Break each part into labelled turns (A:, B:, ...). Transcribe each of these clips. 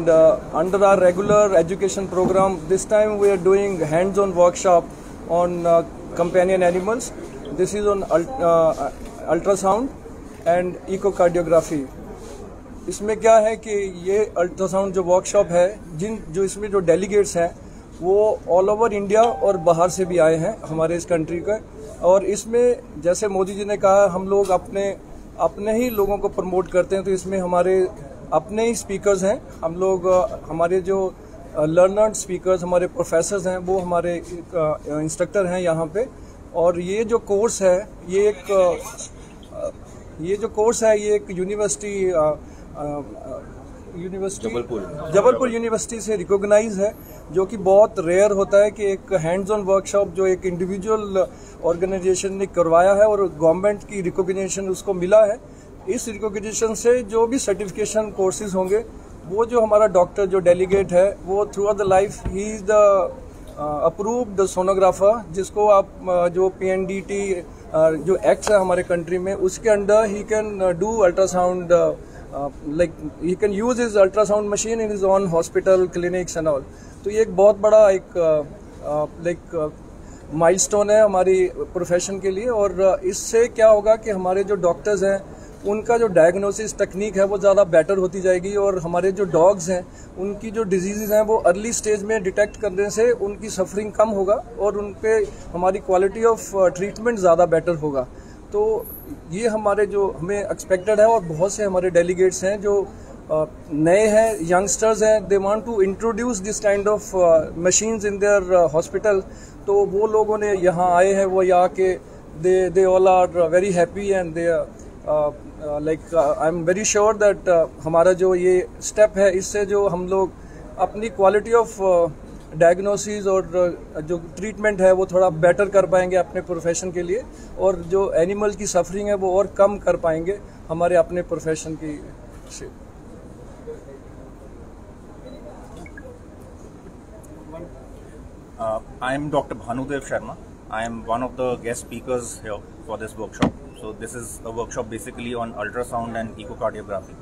A: Under our regular education program, this time we are doing hands-on workshop on companion animals. This is on ultrasound and echocardiography. इसमें क्या है कि ये ultrasound जो workshop है, जिन जो इसमें जो डेलीगेट्स हैं वो ऑल ओवर इंडिया और बाहर से भी आए हैं हमारे इस कंट्री के। और इसमें जैसे मोदी जी ने कहा, हम लोग अपने अपने ही लोगों को प्रमोट करते हैं, तो इसमें हमारे अपने ही स्पीकर्स हैं। हम लोग हमारे जो लर्नर्ड स्पीकर्स, हमारे प्रोफेसर्स हैं, वो हमारे इंस्ट्रक्टर हैं यहाँ पे। और ये जो कोर्स है ये एक यूनिवर्सिटी जबलपुर यूनिवर्सिटी से रिकॉग्नाइज है, जो कि बहुत रेयर होता है कि एक हैंड्स ऑन वर्कशॉप जो एक इंडिविजुअल ऑर्गेनाइजेशन ने करवाया है और गवर्नमेंट की रिकॉग्निशन उसको मिला है। इस रिकॉग्निशन से जो भी सर्टिफिकेशन कोर्सेज होंगे, वो जो हमारा डॉक्टर जो डेलीगेट है वो throughout the life he is the approved sonographer, जिसको आप जो PNDT जो एक्ट है हमारे कंट्री में, उसके under he can do ultrasound, like he can use his ultrasound machine in his own hospital, clinics and all. तो ये एक बहुत बड़ा एक लाइक माइलस्टोन है हमारी प्रोफेशन के लिए। और इससे क्या होगा कि हमारे जो डॉक्टर्स हैं उनका जो डायग्नोसिस टेक्निक है वो ज़्यादा बेटर होती जाएगी, और हमारे जो डॉग्स हैं उनकी जो डिजीज़ हैं वो अर्ली स्टेज में डिटेक्ट करने से उनकी सफरिंग कम होगा और उन पर हमारी क्वालिटी ऑफ ट्रीटमेंट ज़्यादा बेटर होगा। तो ये हमारे जो हमें एक्सपेक्टेड है। और बहुत से हमारे डेलीगेट्स हैं जो नए हैं, यंगस्टर्स हैं, they want to introduce this kind of machines in their hospital. तो वो लोगों ने यहाँ आए हैं, वो यहाँ K they all are very happy and they like I am very sure that हमारा जो ये स्टेप है, इससे जो हम लोग अपनी क्वालिटी ऑफ डायग्नोसिस और जो ट्रीटमेंट है वो थोड़ा बेटर कर पाएंगे अपने प्रोफेशन के लिए, और जो एनिमल की सफरिंग है वो और कम कर पाएंगे हमारे अपने प्रोफेशन की से।
B: I am Dr. Bhanudev Sharma. I am one of the guest speakers here for this workshop. So this is a workshop basically on ultrasound and echocardiography.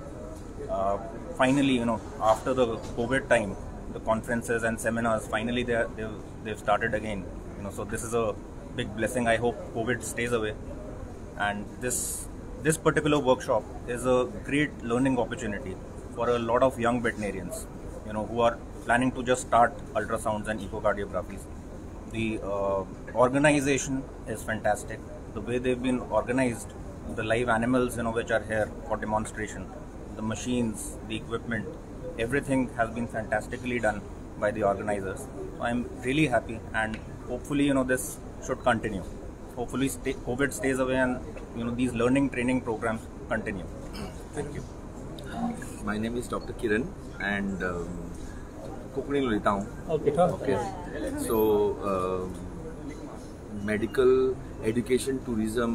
B: Finally, you know, after the COVID time, the conferences and seminars finally they've started again. You know, so this is a big blessing. I hope COVID stays away. And this particular workshop is a great learning opportunity for a lot of young veterinarians, you know, who are planning to just start ultrasounds and echocardiographies. The organization is fantastic. The way they've been organized, the live animals, you know, which are here for demonstration, the machines, the equipment, everything has been fantastically done by the organizers. So I'm really happy, and hopefully, you know, this should continue. Hopefully COVID stays away and, you know, these learning training programs continue. Thank you.
C: My name is Dr. Kiran and Konkani उलयता हांव. Okay. So medical education tourism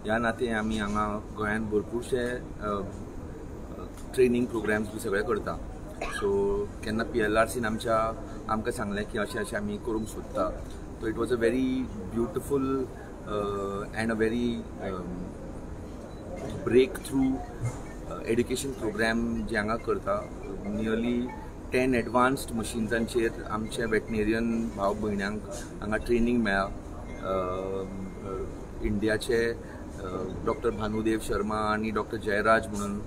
C: ह्या नाते आमी हांगा गोंयांत भरपूरशे training programmes बी सगळे करता. So केन्ना PLRCन आमच्या आमकां सांगलें की अशें अशें आमी करूंक सोदता, so it was a very beautiful and a very breakthrough education program जे हांगा करता. नियरली 10 एडवान्स्ड मशिन्सांचेर आमचे वेटनेरियन भाव भयण्यांक हांगा ट्रेनींग मेळ्ळा. इंडियाचे डॉक्टर भानुदेव शर्मा आनी डॉक्टर जयराज म्हणून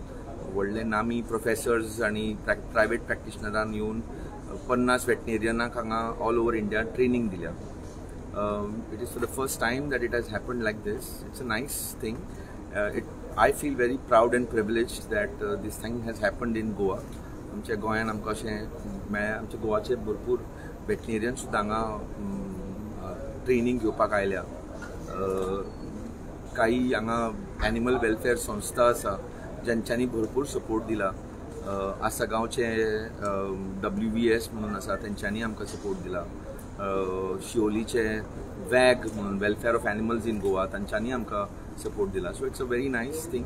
C: व्हडले नामी प्रोफेसर्स आनी प्रायवेट प्रॅक्टिशनरान येवन 50 वेटनेरियनाक हांगा ऑल ओवर इंडिया ट्रेनींग दिल्या. It is for the first time that it has happened like this. It's a nice thing. I feel very proud and privileged that this thing has happened in Goa. आमच्या गोंयान आमकां अशें मेळ्ळें. आमच्या गोवाचे भरपूर veterinarian सुद्दां हांगा ट्रेनींग घेवपाक आयल्या. काही हांगा एनिमल वेलफेअर संस्था आसा ज्यांच्यांनी भरपूर सपोर्ट दिला. आसगांवचे WVS म्हणून आसा, तेंच्यांनी आमकां सपोर्ट दिला. शिवोलीचे वॅग म्हणून welfare of animals in Goa, तांच्यांनी आमकां सपोर्ट दिला. So it's a very nice thing.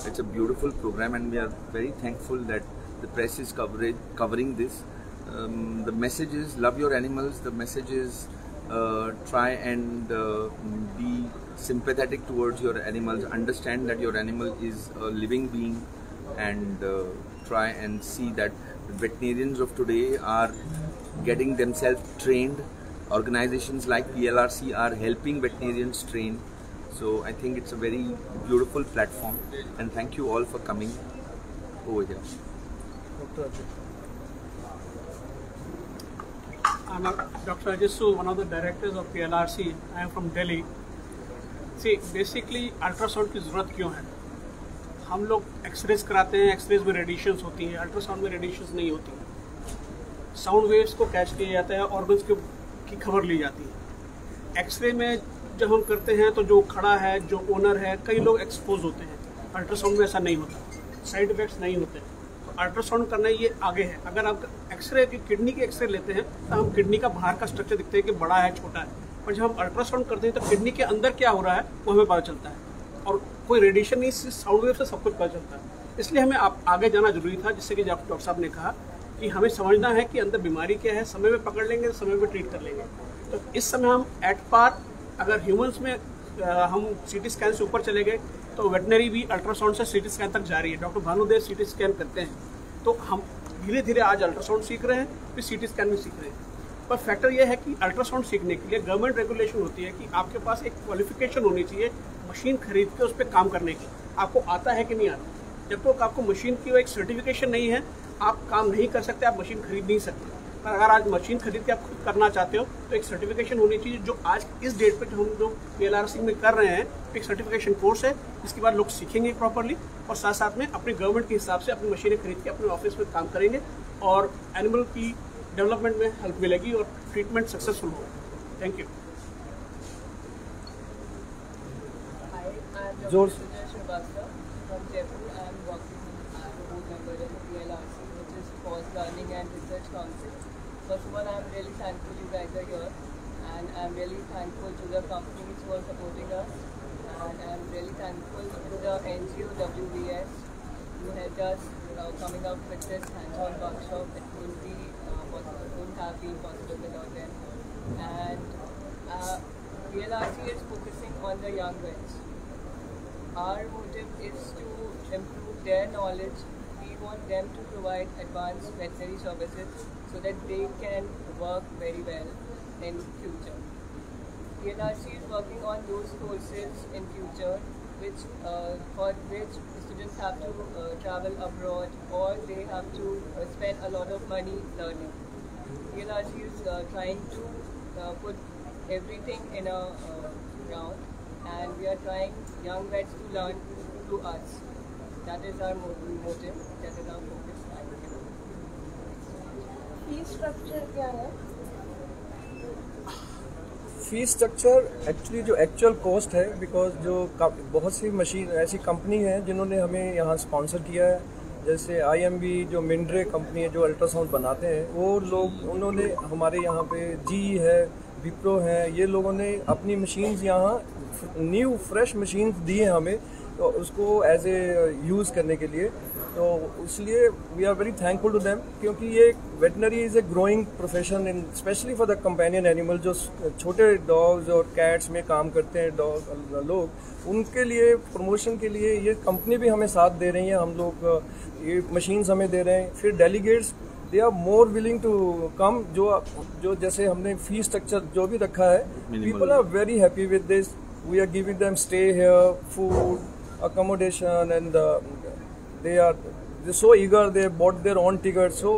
C: It's a beautiful program and we are very thankful that the press is covering this. The message is love your animals. The message is try and be sympathetic towards your animals. Understand that your animal is a living being and try and see that Veterinarians of today are getting themselves trained. Organizations like PLRC are helping veterinarians train. So I think it's a very beautiful platform, and thank you all for coming over here.
A: Dr. Ajit.
D: I'm Dr. Ajit Sood, one of the directors of PLRC. I am from Delhi. See, basically ultrasound की ज़रूरत क्यों है? हम लोग X-rays कराते हैं, X-rays में radiations होती हैं, ultrasound में radiations नहीं होती। साउंड वेव्स को कैच किया जाता है, ऑर्गन्स की खबर ली जाती है। एक्सरे में जब हम करते हैं तो जो खड़ा है, जो ओनर है, कई लोग एक्सपोज होते हैं। अल्ट्रासाउंड में ऐसा नहीं होता, साइड इफेक्ट्स नहीं होते। तो अल्ट्रासाउंड करना ये आगे है। अगर आप एक्सरे की किडनी के एक्सरे लेते हैं तो हम किडनी का बाहर का स्ट्रक्चर दिखते हैं कि बड़ा है छोटा है, पर जब हम अल्ट्रासाउंड करते हैं तो किडनी के अंदर क्या हो रहा है वो हमें पता चलता है, और कोई रेडिएशन नहीं, साउंड वेव से सब कुछ पता चलता है। इसलिए हमें आगे जाना जरूरी था, जिससे कि डॉक्टर साहब ने कहा कि हमें समझना है कि अंदर बीमारी क्या है, समय में पकड़ लेंगे, समय में ट्रीट कर लेंगे। तो इस समय हम एट पार, अगर ह्यूमंस में हम सीटी स्कैन से ऊपर चले गए तो वेटनरी भी अल्ट्रासाउंड से सीटी स्कैन तक जा रही है। डॉक्टर भानुदेव सीटी स्कैन करते हैं, तो हम धीरे धीरे आज अल्ट्रासाउंड सीख रहे हैं, फिर सीटी स्कैन भी सीख रहे हैं। पर फैक्टर ये है कि अल्ट्रासाउंड सीखने के लिए गवर्नमेंट रेगुलेशन होती है कि आपके पास एक क्वालिफिकेशन होनी चाहिए मशीन खरीद के उस पर काम करने की, आपको आता है कि नहीं आता। जब तक आपको मशीन की एक सर्टिफिकेशन नहीं है, आप काम नहीं कर सकते, आप मशीन खरीद नहीं सकते। पर अगर आज मशीन खरीद के आप खुद करना चाहते हो तो एक सर्टिफिकेशन होनी चाहिए, जो आज इस डेट पे जो हम लोग PLRC में कर रहे हैं, एक सर्टिफिकेशन कोर्स है, इसके बाद लोग सीखेंगे प्रॉपरली और साथ साथ में अपने गवर्नमेंट के हिसाब से अपनी मशीनें खरीद के अपने ऑफिस में काम करेंगे और एनिमल की डेवलपमेंट में हेल्प मिलेगी और ट्रीटमेंट सक्सेसफुल होगा। Thank you.
A: जोर
E: Learning and Research Council. First of all, I am really thankful you guys are here, and I am really thankful to the companies who are supporting us, and I am really thankful to the NGO WVS who helped us coming up with this hands-on workshop. It wouldn't be possible, wouldn't have been possible without them. And PLRC is focusing on the young vets. Our motive is to improve their knowledge. We want them to provide advanced veterinary services so that they can work very well in future. PLRC is working on those courses in future which for which students have to travel abroad or they have to spend a lot of money learning. PLRC is trying to put everything in a round, and we are trying young vets to learn through us. That is our motive, that is our focus. Thank you.
F: Fees structure क्या है?
A: Fees structure actually जो actual cost Hai, because जो बहुत C machine AC company है जिन्होंने हमें यहाँ sponsor किया है, जैसे IMV जो मिंड्रे company है जो अल्ट्रासाउंड बनाते हैं, वो लोग उन्होंने हमारे यहाँ पे GE है, विप्रो है, ये लोगों ने अपनी मशीन्स यहाँ न्यू फ्रेश मशीन्स दी हैं हमें, तो उसको एज ए यूज़ करने के लिए। तो इसलिए we are very thankful to them, क्योंकि ये veterinary is a growing profession in specially for the companion animal, जो छोटे डॉग्स और कैट्स में काम करते हैं डॉग लोग, उनके लिए प्रमोशन के लिए ये कंपनी भी हमें साथ दे रही है, हम लोग ये मशीन्स हमें दे रहे हैं। फिर delegates they are more willing to come, जो जैसे हमने फी स्ट्रक्चर जो भी रखा है, people are very happy with this. We are giving them stay here, food, accommodation, and they are so eager, they bought their own ticket. So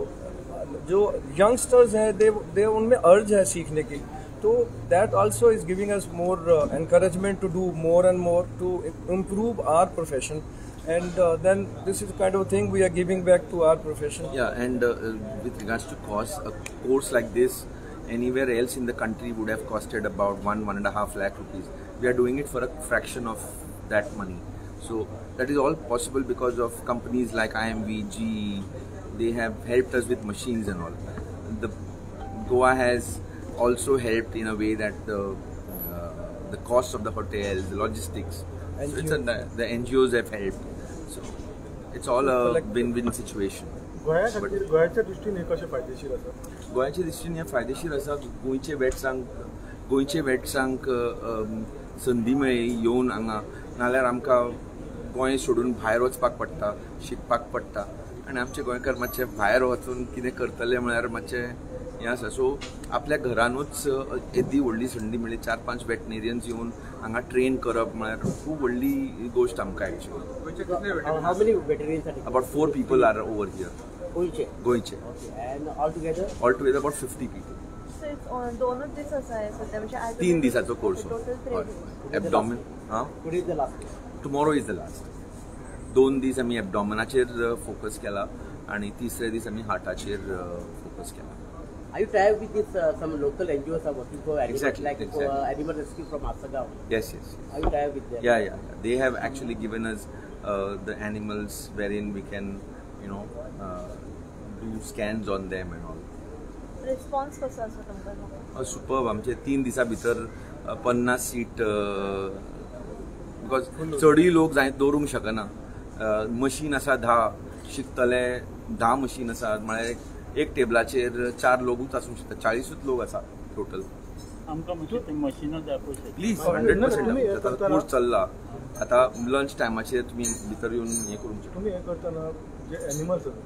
A: जो youngsters हैं, they उनमें urge है सीखने की, तो that also is giving us more encouragement to do more and more to improve our profession, and then this is kind of thing we are giving back to our profession.
C: Yeah, and with regards to cost, a course like this anywhere else in the country would have costed about 1-1.5 lakh rupees. We are doing it for a fraction of that money. So that is all possible because of companies like IMV, GE. They have helped us with machines and all. The Goa has also helped in a way that the cost of the hotels, the logistics, so it's the NGOs have helped. So it's all a win-win situation.
G: गोव्याच्या दृष्टीने हे कशें फायदेशीर आसा?
C: गोव्याच्या दृष्टीने हे फायदेशीर आसा. गोंयचे वेट्सांक संदी मेळ्ळी येवन हांगा, नाल्यार आमकां गोंय सोडून भायर वचपाक पडटा, शिकपाक पडटा, आनी आमचे गोंयकार मातशे भायर वचून कितें करतले म्हळ्यार मातशें हें आसा. सो आपल्या घरानूच येदी व्हडली संदी मेळ्ळी, 4-5 वेटनेरियन्स येवन हांगा ट्रेन करप म्हळ्यार खूब व्हडली गोश्ट आमकां actually. About 4 people are over here. गोंयचे all together about 50 people.
F: दोनच दीस आसा सध्या, म्हणजे
C: 3 दिसाचो कोर्स. एबडॉमन, हां, टुमॉरो is the last. 2 दीस आमी एबडॉमनाचेर फोकस केला आनी तिसरे दीस आमी हार्टाचेर फोकस केला.
H: Are you tied with this some local NGOs are working for animals,
C: exactly,
H: like
C: exactly.
H: For animal rescue from Assagao?
C: Yes, yes, yes.
H: Are you tied with them?
C: Yeah, yeah, yeah. They have actually given us the animals wherein we can, you know, do scans on them and all.
F: Response कसो आसा तुमकां?
C: Superb. आमचे 3 दिसा भितर 50 seat, because चडूय लोक जाय दवरूंक शकना. मशीन आसा 10, शिकतले 10 मशीन आसा, म्हळ्यार एक टेबलाचेर 4 लोकूच आसूंक शकता, 40 लोक आसा टोटल.
I: आमकां मातशें मशिनां जाय पयशे
C: प्लीज. 100% आतां कोर्स चल्ला, आतां लंच टायमाचेर तुमी भितर येवन हें करूंक शकता.
G: तुमी हें करतना जे एनिमल्स आसा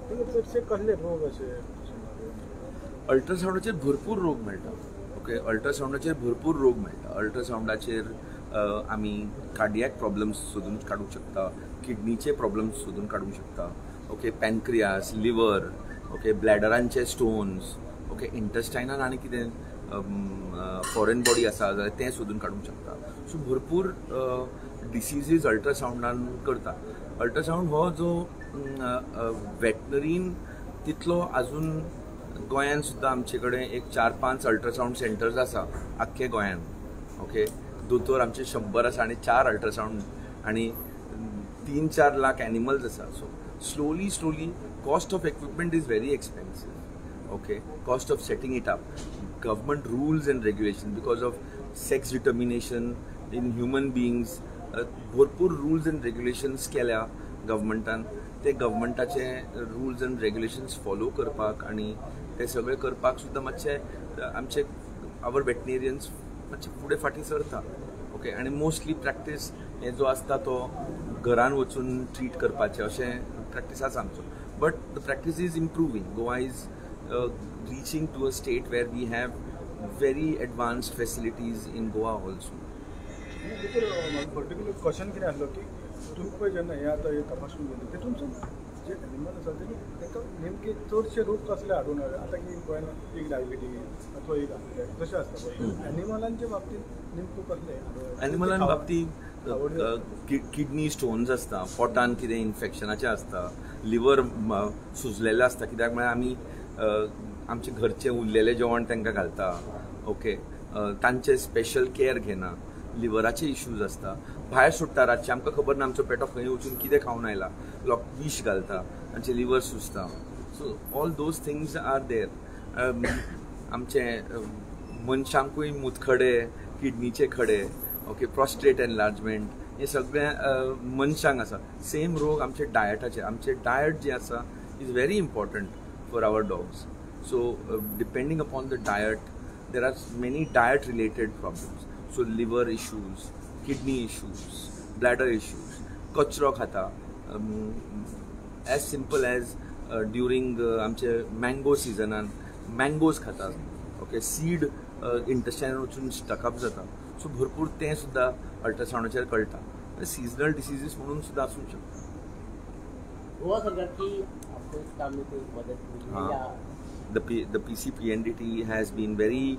G: ते चडशे कसले रोग अशे?
C: अल्ट्रासावंडाचेर भरपूर रोग मेळटा. ओके, अल्ट्रासावंडाचेर भरपूर रोग मेळटा. अल्ट्रासावंडाचेर आमी कार्डियक प्रॉब्लम्स सोदून काडूंक शकता, किडनीचे प्रॉब्लम्स सोदून काडूंक शकता, ओके, पॅनक्रियास, लिवर, ओके, ब्लॅडरांचे स्टोन्स, ओके, इंटेस्टायनान आनी कितें फॉरेन बॉडी आसा जाल्यार तें सोदून काडूंक शकता. सो भरपूर डिसिजीज अल्ट्रासावंडान करता. अल्ट्रासावंड हो जो वेटनरीन तितलो आजून गोंयान सुद्दां आमचे कडेन एक 4-5 अल्ट्रासावंड सेंटर्स आसा आख्खे गोंयान. ओके, दोतोर आमचे 100 आसा आनी 4 अल्ट्रासावंड आनी 3-4 लाख एनिमल्स आसा. So slowly slowly cost of equipment is very expensive. Okay, cost of setting it up, government rules and regulation because of sex determination in human beings, भरपूर रुल्स एंड रेग्युलेशन्स केल्या गव्हर्मेंटान. ते गव्हर्मेंटाचे rules and regulations follow करपाक आनी ते सगळे करपाक सुद्दां मातशे आमचे our veterinarians मातशे फुडें फाटीं सरता. ओके, आनी मोस्टली प्रॅक्टीस हे जो आसता तो घरान वचून ट्रीट करपाचें अशें प्रॅक्टीस आसा आमचो. But the practice is improving. Goa is reaching to a state where we have very advanced facilities in Goa also.
G: Particular question कितें आसलो की तुमी पळय जेन्ना हें आतां हें तपासून गेलें तेतून जे एनिमल आसा ते तांकां नेमके चडशे रोग कसले हाडून आतां की गोंयांत एक डायबिटीज अथवा एक हार्ट अटॅक जशें आसता पळय, एनिमलांच्या बाबतींत नेमको कसले?
C: एनिमलां बाबतींत किडनी स्टोन्स आसता, पोटान कितें इन्फेक्शनाचें आसता, लिवर सुजलेलें आसता, कित्याक म्हळ्यार आमी आमचे घरचें उरलेलें जेवण तांकां घालता. ओके, तांचे स्पेशल केअर घेना, लिवराचे इश्यूज आसता. भायर सोडटा रातचें, आमकां खबर ना आमचो पेटो खंय वचून कितें खावन आयला, लोक विश घालता, तांचे liver Sujata. So all those things are there. आमचे मनशांकूय मुतखडे, किडनीचे खडे, ओके, प्रोस्टेट एनलार्जमेंट, हे सगळे मनशांक आसा. सेम रोग आमचे डायटाचे, आमचे डायट जे आसा is very important for our dogs. So depending upon the diet there are many diet related problems. So liver issues, kidney issues, bladder issues, कचरो खाता, एज सिंपल एज ड्युरींग आमचे मँगो सिजनान मँगोज खाता, okay, seed इंटेस्टायनान वचून stuck up जाता. So भरपूर तें सुद्दां अल्ट्रासावंडाचेर कळटा. सिजनल डिसिजीस म्हणून सुद्दां आसूंक शकता.
H: गोवा सरकारची आपको इस काम में कोई मदद मिली है या?
C: The PCPNDT has been very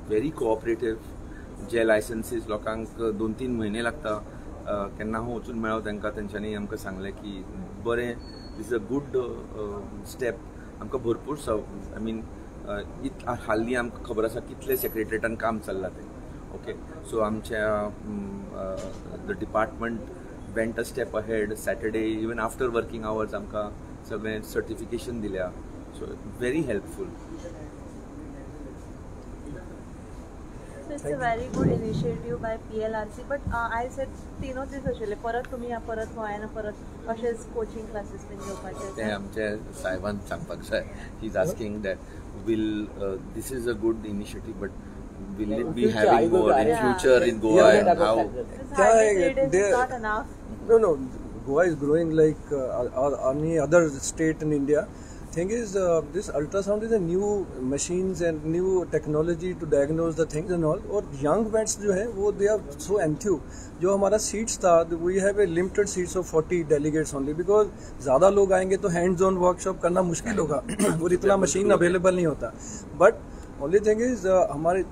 C: very cooperative. जे लायसन्सीस लोकांक 2-3 म्हयने लागता, केन्ना हांव वचून मेळो तांकां, तेंच्यांनी आमकां सांगलें की बरें, this is a good step. आमकां भरपूर I mean हाल्ली आमकां खबर आसा कितले सेक्रेटरीटान काम चल्लां तें. ओके, सो आमच्या the department went a step ahead. Saturday even after working hours आमकां सगळें सर्टिफिकेशन दिल्या. So very helpful.
F: It's a very good initiative by PLRC, but I said 3 दीस आशिल्ले, परत तुमी परत गोंयान परत अशेच कोचिंग क्लासीस बीन घेवपाचे?
C: तें आमचे साहेबान सांगपाक जाय. He is asking that will this is a good initiative, but will it be having more in future in Goa and how?
F: क्या है? Not enough.
A: No, no. Goa is growing like any other state in India. Thing is, this ultrasound is a new machines and new technology to diagnose the things and all. Aur young vets जो है वो they are so enthused. जो हमारा seats था, we have a limited seats of 40 delegates only because ज़्यादा लोग आएंगे तो hands on workshop करना मुश्किल होगा और इतना machine available नहीं होता. But only thing is हमारे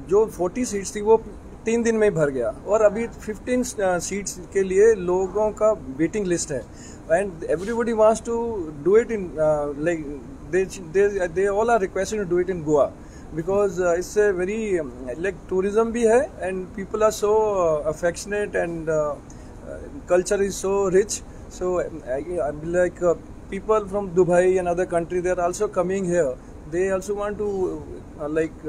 A: जो 40 seats थी वो 3 दिन में ही भर गया और अभी 15 सीट्स के लिए लोगों का वेटिंग लिस्ट है and everybody wants to do it in like they all are requesting to do it in Goa because it's a very like tourism भी है and people are so affectionate and culture is so rich. So like people from Dubai and other country, they are also coming here. They also want to like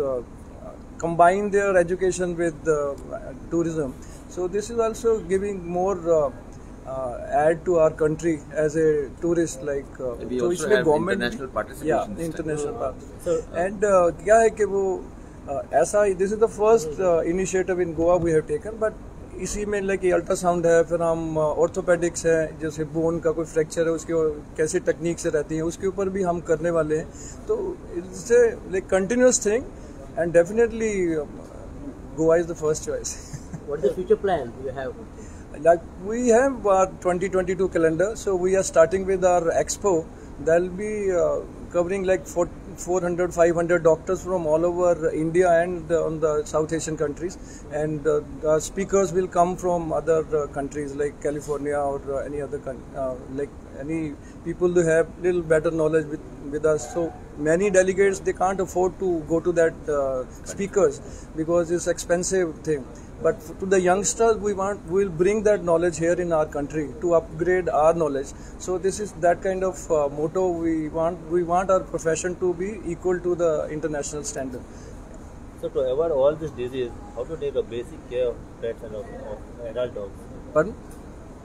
A: combine their education with tourism. So this is also giving more add to our country as a tourist. Like
C: we
A: तो
C: also
A: इसमें
C: have
A: government
C: international participation
A: yeah
C: this time.
A: International participation. And क्या है कि वो ऐसा this is the first initiative in Goa we have taken, but इसी में like ultrasound है, फिर हम orthopaedics है, जैसे बोन का कोई फ्रैक्चर है उसकी कैसी टेक्निक से रहती है उसके ऊपर भी हम करने वाले हैं. तो it's a like continuous thing and definitely Goa is the first choice.
H: What is the future plan you have?
A: Like we have our 2022 calendar, so we are starting with our expo. That'll be covering like 400-500 doctors from all over India and on the South Asian countries, and the speakers will come from other countries like California or any other like any people who have little better knowledge with us. So many delegates, they can't afford to go to that speakers because it's expensive thing. But to the youngsters, we will bring that knowledge here in our country to upgrade our knowledge. So this is that kind of motto we want. We want our profession to be equal to the international standard.
J: So to avoid all this disease, how to take a basic care of pets and of adult dogs?
A: Pardon?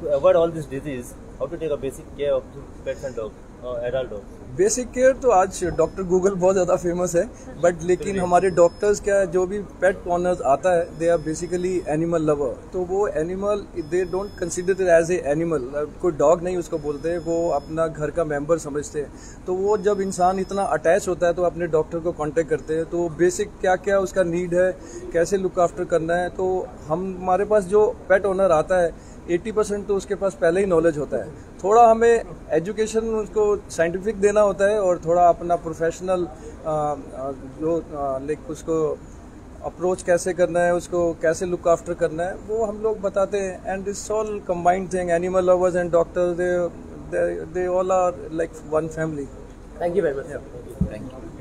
J: To avoid all this disease, how to take a basic care of pets and dogs, adult dogs?
A: Basic care तो आज doctor Google बहुत ज़्यादा famous Hai, but लेकिन हमारे doctors क्या है, जो भी पेट owners आता है they are basically animal lover. तो वो animal they don't consider it as a animal, कोई डॉग नहीं उसको बोलते हैं, वो अपना घर का मेंबर समझते हैं. तो वो जब इंसान इतना अटैच होता है तो अपने डॉक्टर को कॉन्टेक्ट करते हैं, तो बेसिक क्या क्या उसका नीड है, कैसे लुक आफ्टर करना है. तो हमारे पास जो पेट ओनर आता है 80% तो उसके पास पहले ही नॉलेज होता है. थोड़ा हमें एजुकेशन उसको साइंटिफिक देना होता है और थोड़ा अपना प्रोफेशनल जो लाइक उसको अप्रोच कैसे करना है, उसको कैसे लुक आफ्टर करना है, वो हम लोग बताते हैं. And it's all combined thing, animal lovers and doctors, they all are like one family.
H: Thank you very much.
C: Thank you.